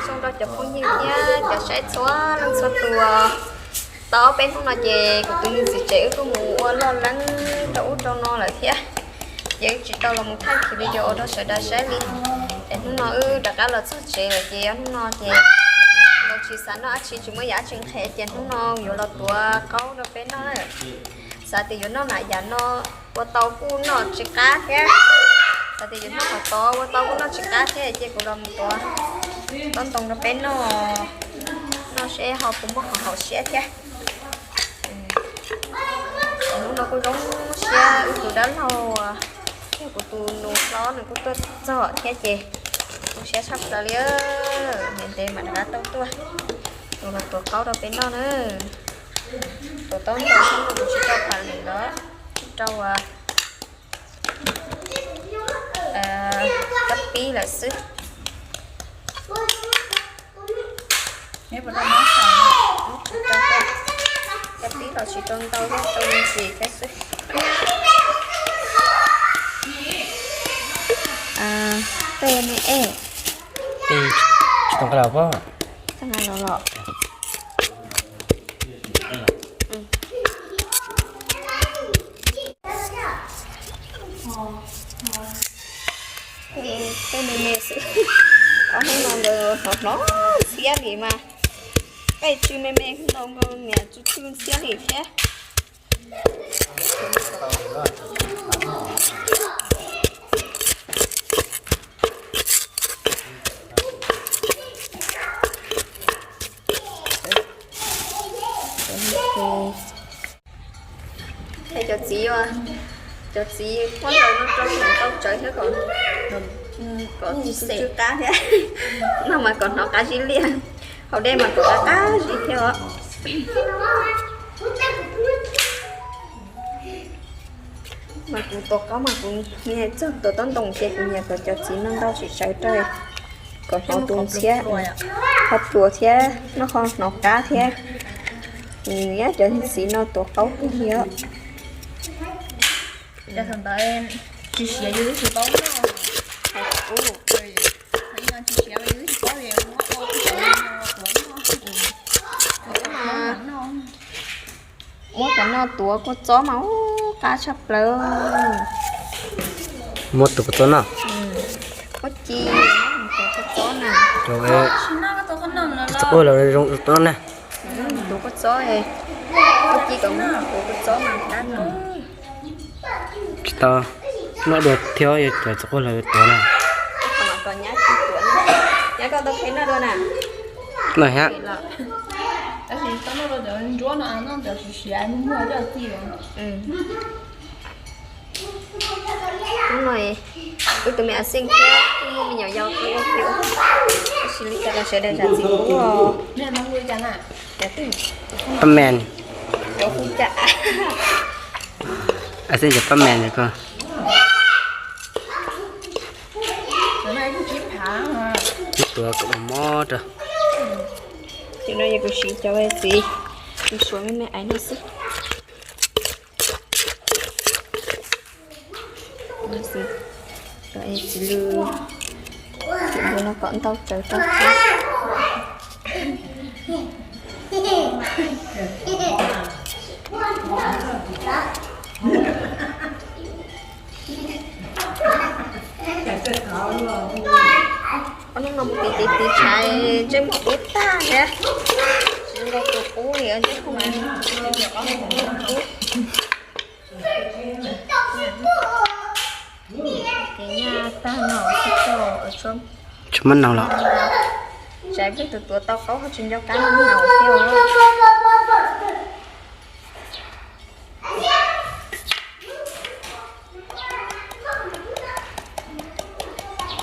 Zoo rau cov phooj ywg thiab cov saib txhua leej txhua tus. Tau ob peb hnub no ces kuv tus me ntxhais tsev wb kuj mus ua loj leeb rau ub rau no lawm thiab, ces wb tsis tau los mus thaij video rau sawv daws saib li. Es hnub no wb rov qab los txog tsev lawm ces hnub no ces los tsis xav noj dab tsi, tsis muaj yam dab tsi nqhis ces hnub no yuav los tuav qaub rau peb noj na. Xav tias yuav noj nam yam no, ua tau kuj noj tsis qab thiab. Xav tias yuav noj qhov tod, ua tau kuj noj tsis qab thiab ces kuv los mus tuav tob ntoo rau peb noj, noj seb ho puas muaj qhov haum siab thiab. Hnub no kuj zoo siab, wb tus dab laug thiab kuv tus nus hlob nws kuj tuaj txog thiab ces zoo siab tshaj plaws li. Ntev ntev mam rov qab tau tuaj, tus los tuav qaub rau peb noj na. Tuav tob ntoo xwb, kuv tsis rau pas lem los rau kab pib lawm xwb. Kab pib los tsis rau ntau thiab, rau me ntsis thiab xwb. Tej me ej, tsis tau nqa los pob, tau nqa los los. Tej me me xwb, ob hnub no ntawd hnov hnov ntxhiab li mas, tej tsw me me ntau nkaus niam tsw tsw ntxhiab li thiab. Cov txiv, cov txiv muab ntawm no rau kom tau tsawv thiab kom, kom tsw qab thiab, no mas kom hnov qab zib liaj, haus dej mas kom qab qab zib thiab os. Mas kuv tua qaub mas kuv nyiam txog tua tob ntoo ces kuv nyiam kom cov txiv no ntau tsis tsawv rau, kom hnov tus ntxhiab, ho pluas thiab noj ho hnov qab thiab. Nyiam cov txiv no tua qaub kawg li os. Tsis siav yus twb tsis paub noj. Muab cov no tuav kua txob mas ub qab tshaj plaws. Muab tus kua txob no, kua ci, tuav kua txob na. Txog quaj los zoo tuav no na. Tuav kua txob, kua ci kom muab tuav kua txob mas qab no. Tsis tau noj dua thiab, yog cov txog quaj los yuav tuav na. Nyab koj tau peb noj dua na. Noj thiab. Tab sis tau noj dua cov ntsuab no, noj cov siav siav muag coj ci. Hnub no wb tus me a xeej thiab kuj muaj me nyuam yaus tuaj ua si, tab sis li cas los sawv daws zam txim pub os. Paj men, a xeej cov paj men ko. Tuav kom mob rau. Tim no yog kuv siv cov txiv, kuv suav me me aiv no xwb. Txiv lws, txiv lws no kom ntau tsawv rau. Ob hnub no mus tiv tiv tiv tshav ntsej muag dub tag thiab, tsis nco tus qub li, ntsej muag qub. Ces nyaj tag no xwb tso, tsis muab naus los. Tsam peb tus tuav tau qaub ho tsis nco qab naus thiab.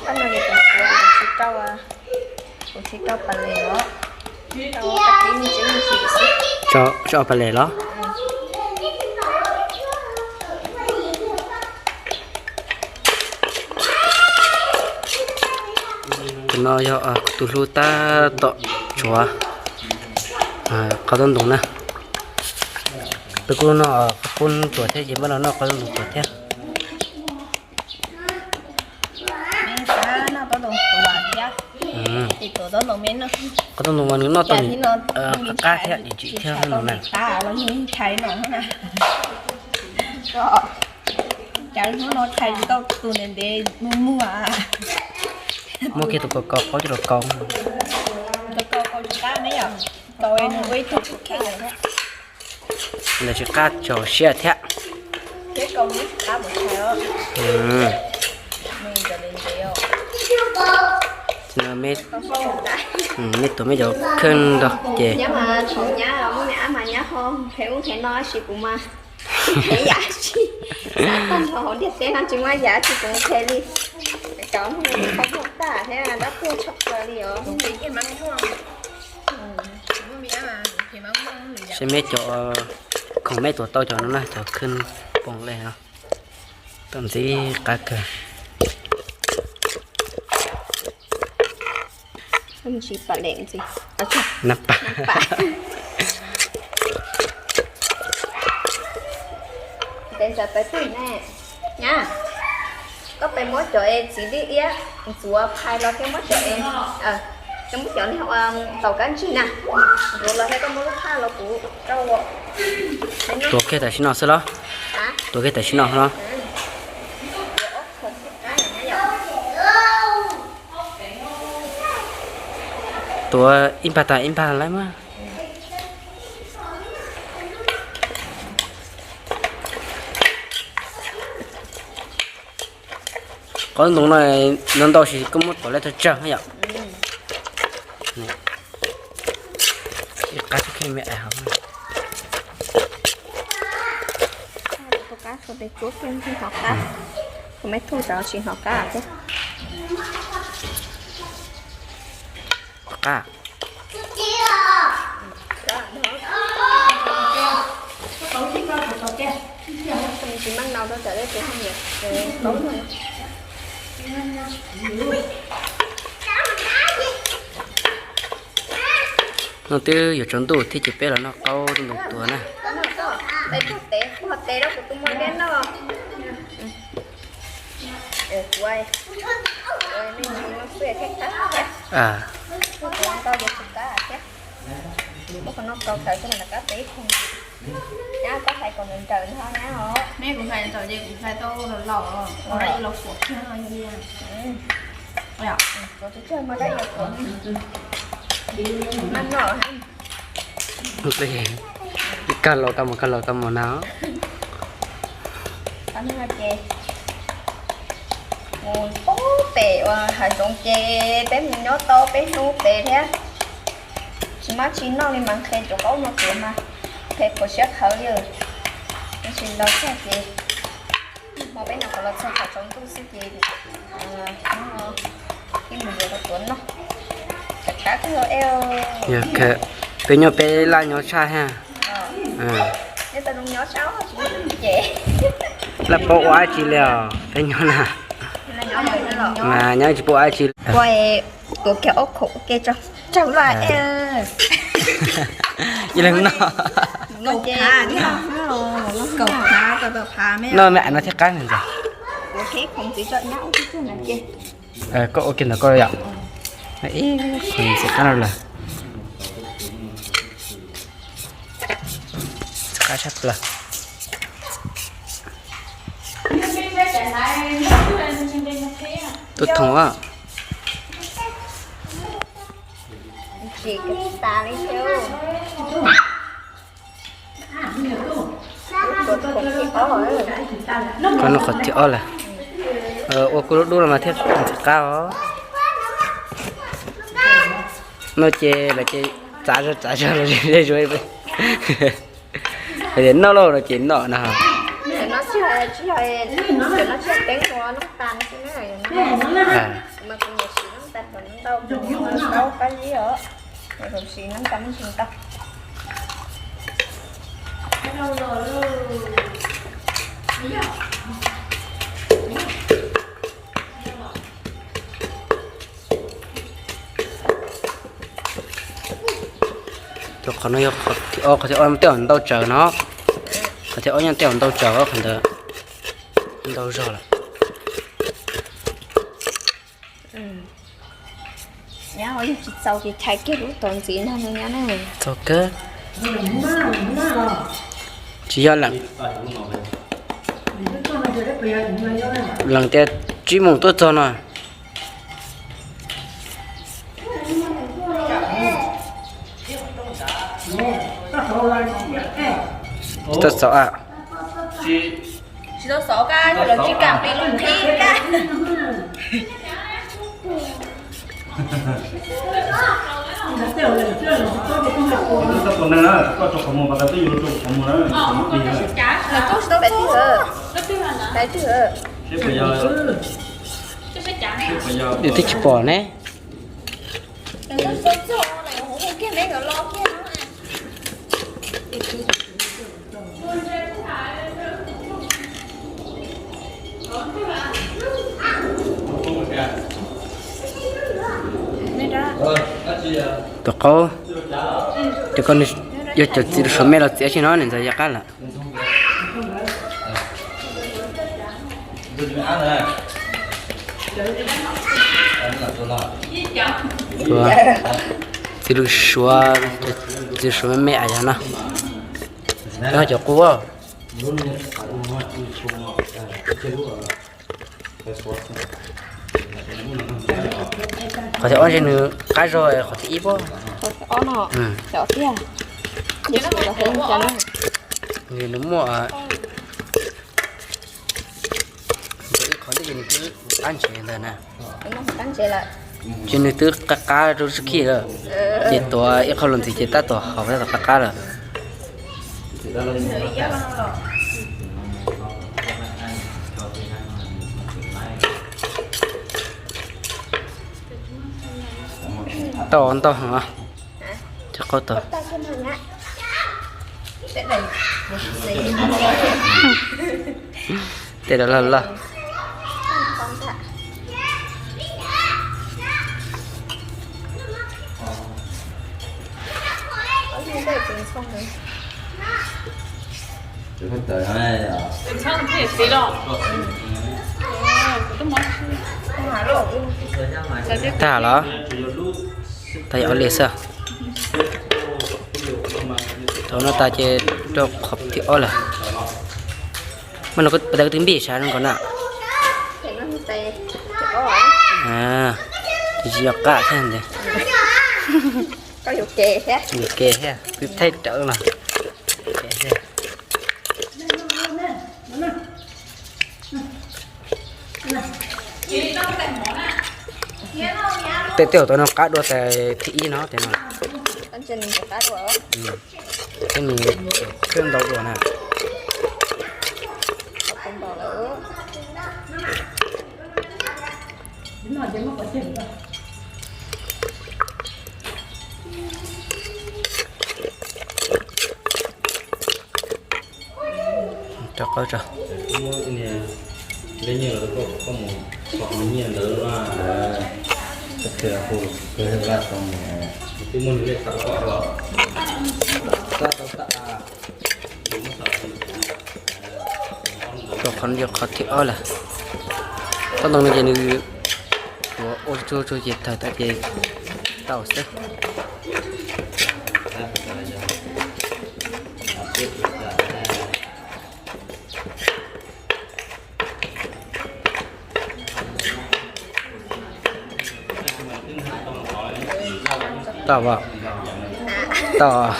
Pab no ces kuv, kuv tsis rau, kuv tsis rau pas les los, rau qab tib me ntsis me ntsis xwb. Tsis rau pas les los? Tus no yog kuv tus hlub tab tom tsuav qhov tob ntoo na. Peb kuj noj qhov pub tuam thiab ces npaj los noj qhov tob ntoo tuam thiab. Qhov tau ntoo mas nws noj tau qab thiab, tsis thiab no na. Cas hnub no tshais tsis tau tus ntev ntev muag muag. Muab kiag tus kaus kaus qaub coj los kaus. Ntawd tsis qab tsaus siab thiab. Me tuav me cov kheej nrog ces. Seb me cov khoom me tuav tau cov no na, cov kheej poom le no. Tau ntxiv qab kawg. Nab pas. Ntawd ntawd peb pwg ne. Nyab, koj peb muab cov es txiv dib iab ntxuav phais los thiab muab cov es, koj muab cov niag taus kab ntsig na, ntxuav los thiab koj muab lub phaj los kuv rau. Tuav kiag tam sim no xwb los? Tuav kiag tam sim no los? Tuav ib npag tas ib npag lawm mas. Qhov ntoo no ntau ntau sis koj muab tuav lawm thawj tsawg yom. Ib qab tib kheej me ais hauv. Tus qab tsuas tes tsuab kiag hnov qab, tus me thuj cov tsis hnov qab thiab. Qab. Tsis meej no rau cov dej tus haj niam. No twb yuav tsaus ntuj thiab ces peb los noj qaub ntoo tuav na. Nyab, koj hais kom nrawm nrawm no nyab os. Neb kuv hais nrawm ces kuv hais tau los laus, kuv dab yuav los kuam kiag no yog li. Kuv tsis tsuag mas dab yuav kuam. Maj noj. Kag los kag mus, kag los kag mus na. Mus poob pem uas hav zoov ces peb mus nyob tau peb hnub pem thiab. Tsis mab tsis noj li mas nqhis cov qaub no tuav mas nqhis qhuav siab qhawv li. Tab sis los txog ces hmo peb no qhov los txog qhov tsaus ntuj xwb ces ib mus yuav tuav noj. Yog kawg, peb nyob peb laj nyob tshaj ha. Laj paub ua dab tsi li os peb nyob na. Mas nyob tsis paub ua dab tsi. Ua tuav kiag ob khoom ua ke tso tsawg laj. Ib leeg noj. Noj me no thiab qab ntag. Koj ua kiag ntawm koj yom. Ib khoom ntxiv qab no lawm. Qab tshaj plaws. Tub thoom a. Qhov no qhov thib ob lawm. Ua kuj lub dub no mas thiaj ntxim qab os. No ces lawv ces txav zog txav zog los ze zuav. Hais tias noj lauj no ces noj no. Cov qhov no yog qhov thib ob, qhov thib ob tej zaum ntau tsaws no. Qhov thib ob nyob tej zaum ntau tsaws, qhov ntawd ntau zog lawm. Yog tsis txaus ces chais kiag lub tod ntxiv no nyob na. Txaus kawg. Tsis yog lees, lees tias tsib moos tuaj txog no. Tsis tau xauv a. Tsis tau xauv kab, los tsis kam pib lub qhib kab. Los tsis tau pais twg, pais twg. Twb tsis pom ne. Tus qaub, tus ko yog cov txiv lws suav me los txiav tsis no niam ntxawm yog qab lawm. Txiv lws suav, txiv lws suav me me yog no. Yog cov qub. Qhov thib ob ntshe nws qab zog qhov thib ib pob. Nws muaj, ib qhov ntej ces nws twb qab ntsev ntawd na. Ces nws twb qab qab rau sib khij lawm. Ces tuav ib qho los ntxiv ces tab tom haus tab tom qab qab lawm. Tau ntau heev os. Cov qaub tod. Tej no loj loj. Tag los? Tag yog ob li xwb. Thaum no tas ces rau qhov thib ob lawm. Mas no tas kuv twb npij sav zoo nkaus na. Ces tsis yog qab thiab ntag. Yuav ke thiab, twb thaij rawv los. Tej tej hauv tau no qab dua tas thib ib no tej no. Thiab nws khwb ntau dua na. Rau qab tso. Rau qhov no yog qhov thib ob lawm. Tau ntoo no ces nws ua ua tsuag tsuag ces tawg tas ces tau xwb. Tau, tau.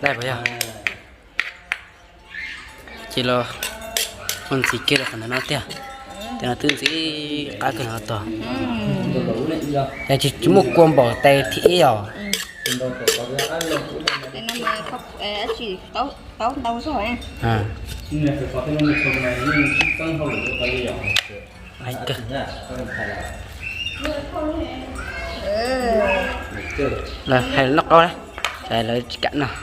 Dai puas yog? Ces los ua ntxiv kiag rau qhov ntawm no tiag. Tes no twb ntxim qab kawg no tog. Yog tsis muaj kua npaum tes thib ib os. Lawv hais noj qaub na, lawv tsis kam noj.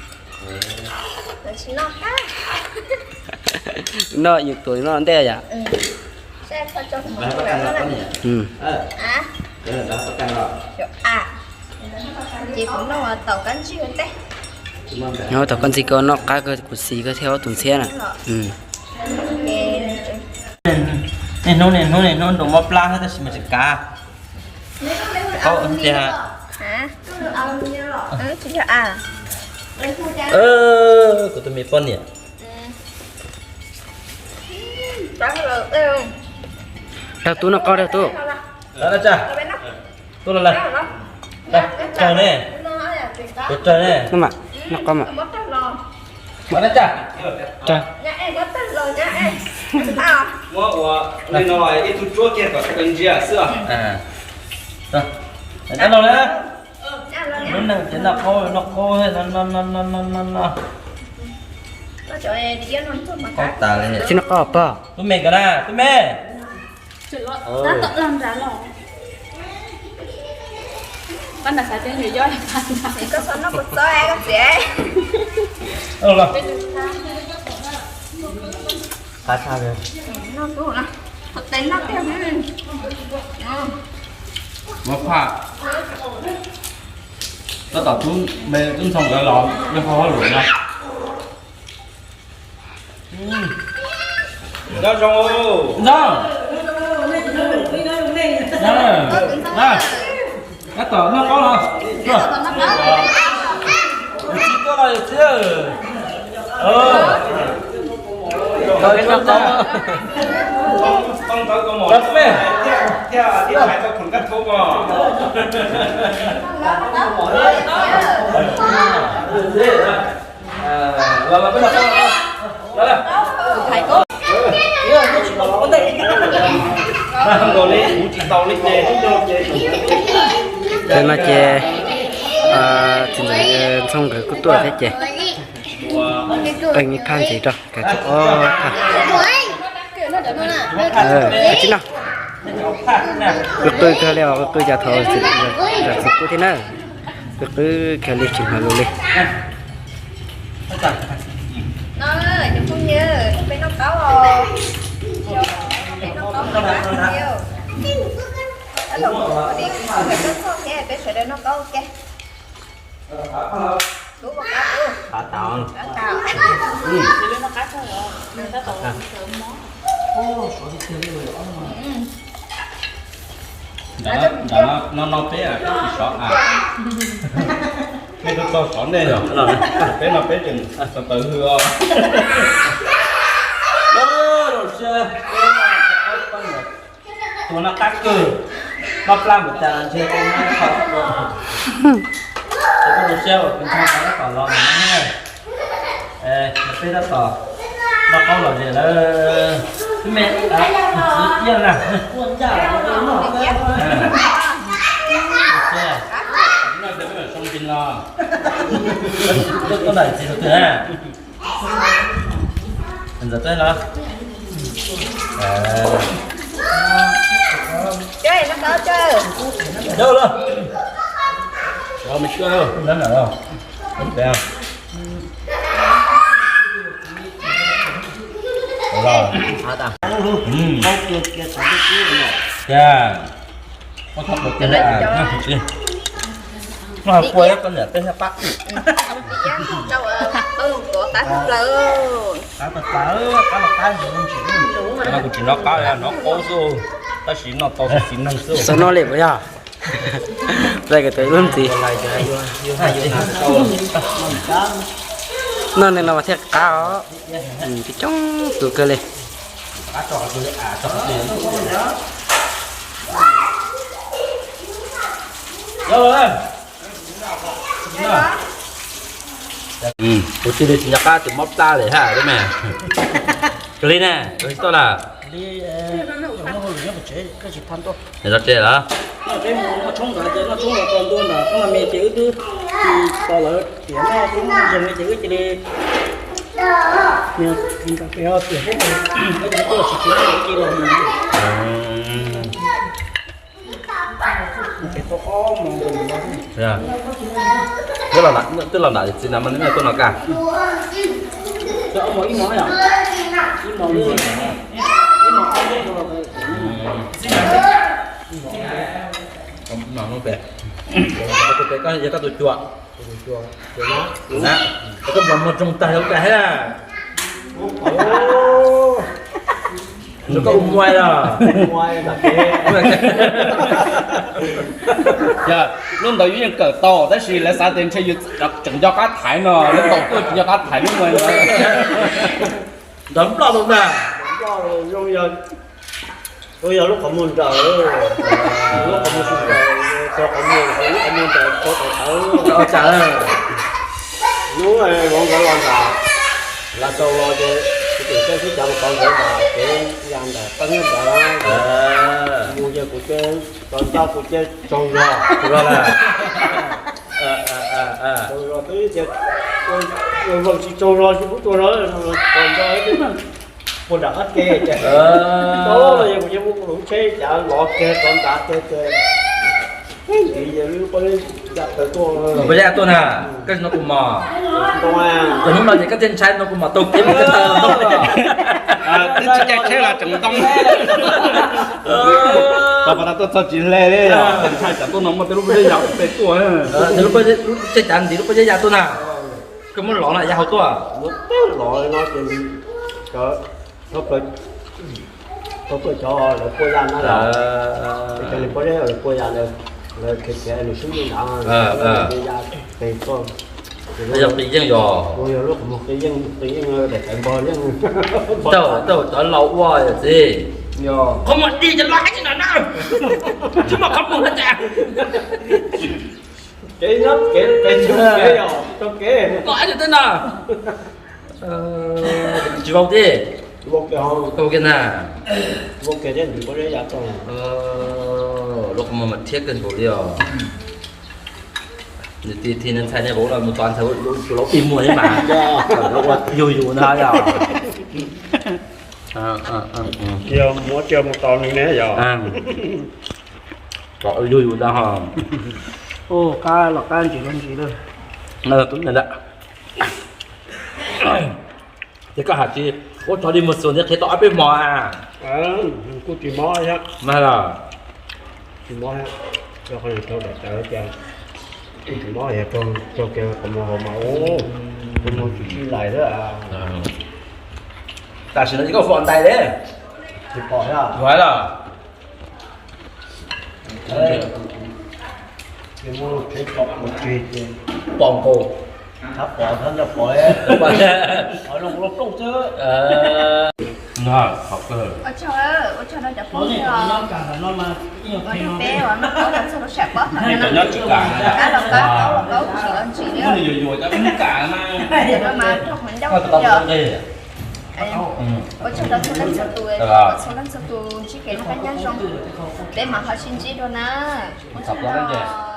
Noj yus tuav noj ntej yom. Hm. Ua Nyob tom koj ntxig koj noj qab koj kuv xis koj thiab ob tus ntxhiab na. Niaj hnub niaj hnub niaj hnub nrog mob plab thiab tab sis mas tsis kav. Kuv tus me poj niam. Dag tub noj qab dag tub. Tub los lawm. Raws ne. Noj qab mas. Raws. Muab ua li no ib tug tsuab kiag kom sawv daws ntsia xwb os. Dab laug na. Lub neej ces noj qaub noj qaub no no no no no no. Qaub tas li. Tsis noj qaub pog. Tub me kawg na tub me. Qab tshaj li. Muab phaj. Tab tom tub me tub ntxhoo nkawd los nyob hauv hauj lwm no. Nyob zoo. Nyob. Tab tom noj qaub los. Yus txiv tuaj los yus txiv. Noj qaub. Ces no ces txiv ntxawm Ntxhoo nkawd kuj tuaj thiab ces peb ib phaj ntxiv rau kav tsij ob phaj. Tsis no, qw qw kawg li os, qw qw cas thaum zam txim pub thiab na. Qw qw kawg li tsis hnov lus li. Peb noj qaub os. Peb noj qaub os. Peb sawv daws noj qaub ua ke. Qab tau. Nram no no peb tsis sov a. Peb tau tau sov nej yog. Peb no peb tseem tawv hwj os. Tus no qab kawg, mob plab npaum cas ntshe koj zoo siab uas kuv ntshe tau tab tom los no na. Peb tab tom noj qaub lom zem lawm. Tub me, txiv iab na. Zoo siab, zoo siab no. Koj daim txiv tus twg na? Ntxawm teb no. Koj txhob ua kiag li. Koj kua ib koj niam peb thiaj pab. Qab tag plaws, qab los qab ntsis. Kuv tsis noj qab, noj qaub xwb, tab sis noj tau xwb txiv neej xwb. Txog no li puas yog? Txais kom tau ib lub ntxiv. Noj neeg no mas thiaj qab os. Coob coob tus kawg li. Kuv cia li tsis nco qab tus mob plab li hab me. Kawg li ne, kawg li tuaj lawm. Nyob tsev lawm. Twb los nram txiv na mas neb tuaj no kaj. Tus pem koj yog koj tus cuab. Tus cuab na. Koj muag muag tsoo tag lub cas thiab. Koj ua muaj los. Yog, lub ntawd yus yeej kawm tau tab sis lawv xav tias ntshe yus tseem nco qab thaiv no, lub ntawd kuj tsis nco qab thaiv lub ntawd. Nrov nploj rau ntag. Nrov nploj zoo yog, zoo yog lub qhov muag nraws, lub qhov muag tsis nraws, tso qhov muag, lub qhov muag nraws tso tau thawv. Ua cas lub vauv nkawd los ntawd, los tau los ces tus twm txawj sib cav mus tau nkawd ntawd, kev ya ntawm qeeb ntawd, mus ces kuv ces tso ncaj kuv ces tsaug zog. Tsaug zog twb tias vawm tsis tsaug zog tsis pub tsaug zog, tso ncaj puag nram qab ke ces tau los yog kuv ces muab kuv lub tsheb cav los kiag rov nrad kiag ces ntiv yog lub pob zeb ya taw tuaj. Pob zeb ya tuaj na, koj tsis nug kuv mog. Ntoo, hnub no ces koj thiaj ntshai nug kuv mog, tau kev mus koj taw ntoo. Twb tsis caij tsheb los tseem ntoo. Tau pas tas tuaj txog tsis hle li, ntshai tsam tuaj no muaj tej lub pob zeb ya pem tuaj. Lub pob zeb, lub tsheb cav ntiv lub pob zeb ya tuaj na. Koj muab lov na ya hauv tuaj. Muab tib lov no ces cov, thaum pawg cov lawv puaj ya na los, cov nws pob zeb lawv puaj ya, lawv khiav khiav nws swb nyob nrad, ya pem tuaj. Yog qis yeej yog. Yog lub qhov muag qis yeej, qis yeej daim tawv npog yeej. Tau, tau cov laus ua yom txiv. Qhov muag dig ces los ib tsis nram na, tsis muaj qhov muag no cas. Kev nyob kev, kev tsis kev yog tau kev. Los ib tsis tej no. Tsis vau thiab. Vau kiag na. Vau kiag thiab ntiv pob zeb ya tau. Lub qhov muag mas thiab kawg nkaus li os. Nws tiv thi nws ntxhais nej vauv los mus tov ntxhais ua tus laus ib muag thiab mas. Yus yus ntag yog. Cia muab cia mus tos nws ne yog. Kom yus yus ntag ho. Qab los qab ntsis los ntsis lawm. Ces koj hais tsis ua tsov li mus xus thiab qhia tau ob peb hmo a. Kuj tsis mob thiab. Mas los tsis mob thiab, rau qhov nws rau daim tawv ces kuj tsis mob, yog rau kiag qhov muag hauv mas ua rau muag tsis sib lais thiab. Tam sim no ces koj fo ntais li. Tsis pom thiab. Yuav hais los? Pom nkaus. Thab pom thab nco pom. Qhov zoo kuv los plooj xwb. Ua tsaug, ua tsaug rau cov phooj ywg, ua rau peb uas noj qab txog lub sij hawm poob thaum no na. Qab los qab, qaub los qaub, ntsis los ntsis li. Cov no mas rau qhov ncauj yog. Ua tsaug rau txhua leej txhua tus, txhua leej txhua tus ntsib kev noj qab nyob zoo, peb mam ho sib ntsib dua na. Ua tsaug.